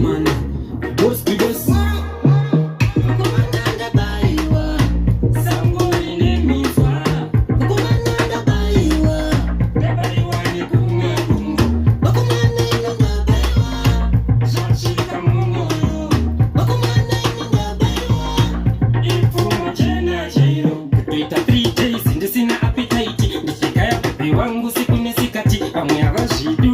Man, boss, boss. Mukomana ndabaiwa. Sango rine minzwa. Mukomana ndabaiwa. Ndabaiwa nekumwe kumwe. Vakomana ini ndabaiwa. Zvasvika mumwoyo. Vakomana ini ndabaiwa. Ipfumo chena chairo. Kutoita 3 days ndisina appetite, ndichigaya babe wangu siku nesikati. Vamwe havazvidi.